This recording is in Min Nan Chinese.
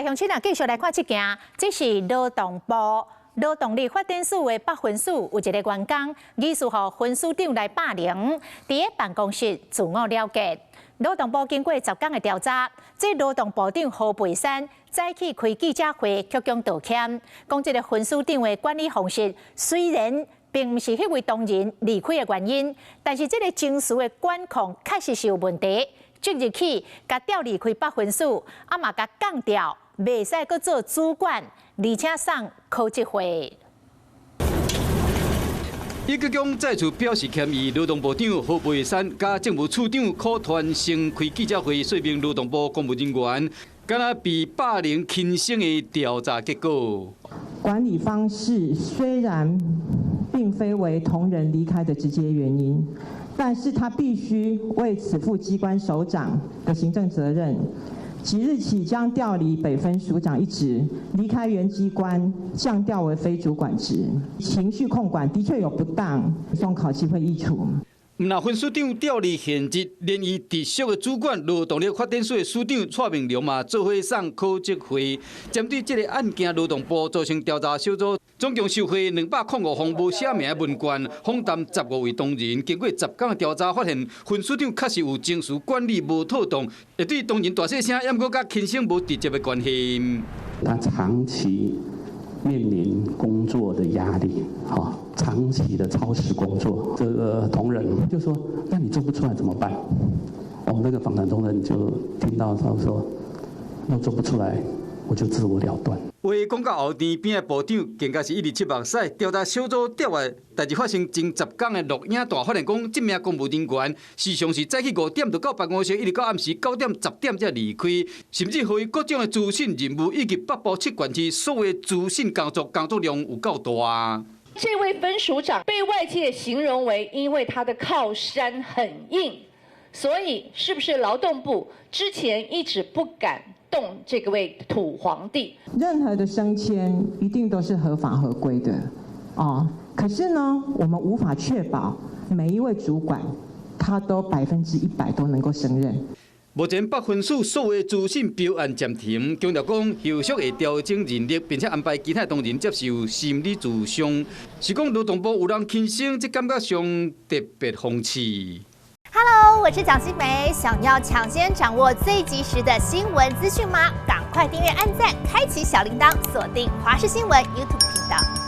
來鄉親啊，繼續來看這件，這是勞動部勞動力發展署的北分署有一个員工，疑似予分署長來霸凌，佇咧辦公室自我了結。勞動部經過10工的調查，這勞動部長何培山早起開記者會，鞠躬道歉，講這个分署長的管理方式雖然並毋是彼位同仁離開的原因，但是這个情緒的管控確實是有問題。即日起，共調離開北分署，啊嘛共降調，袂使閣做主管，而且送考績會。伊閣講再次表示歉意，勞動部長何培山佮政務次長柯傳生開記者會，說明勞動部公務人員敢若被霸凌輕生的調查結果。管理方式雖然並非為同仁離開的直接原因，但是他必須為此負機關首長的行政責任。即日起將調離北分署長一職，離開原機關，降調為非主管職。情緒控管的確有不當，送考紀會議處。毋但分署長調離現職，連伊直屬的主管勞動力發展署的署長蔡明龍嘛，做伙送考績會。針對這个案件，勞動部組成調查小組，總共收回205封無寫名的問卷，訪談15位同仁。經過10工的調查，發現分署長確實有情緒管理無妥當，會對同仁大細聲，猶閣佮輕生無直接的關係。他長期面臨工作的壓力，哈，長期的超時工作，這個同仁就說：“那你做不出來怎麼辦？”我們那個訪談同仁就聽到他說：“那做不出來，我就自我了斷。” 話講到後，天邊的部長更加是一直拭目屎。調查小組調來，代誌發生前10工的錄影帶，發現講這名公務人員時常是早起5點就到辦公室，一直到暗時9點10點才離開，甚至予伊各種的資訊任務以及北部七縣市所有資訊工作工作量有夠大。這位分署長被外界形容為，因為他的靠山很硬，所以是不是勞動部之前一直不敢動這個位土皇帝？任何的升遷一定都是合法合規的，哦。可是呢，我們無法確保每一位主管他都100%都能夠勝任。目前北分署所有資訊標案暫停，強調講後續會調整人力，並且安排其他同仁接受心理諮商。是講勞動部有人輕生，這感覺上特別諷刺。 Hello，我是蔣新梅，想要搶先掌握最及時的新聞資訊嗎？趕快訂閱、按讚、開啟小鈴鐺，鎖定華視新聞 YouTube 頻道。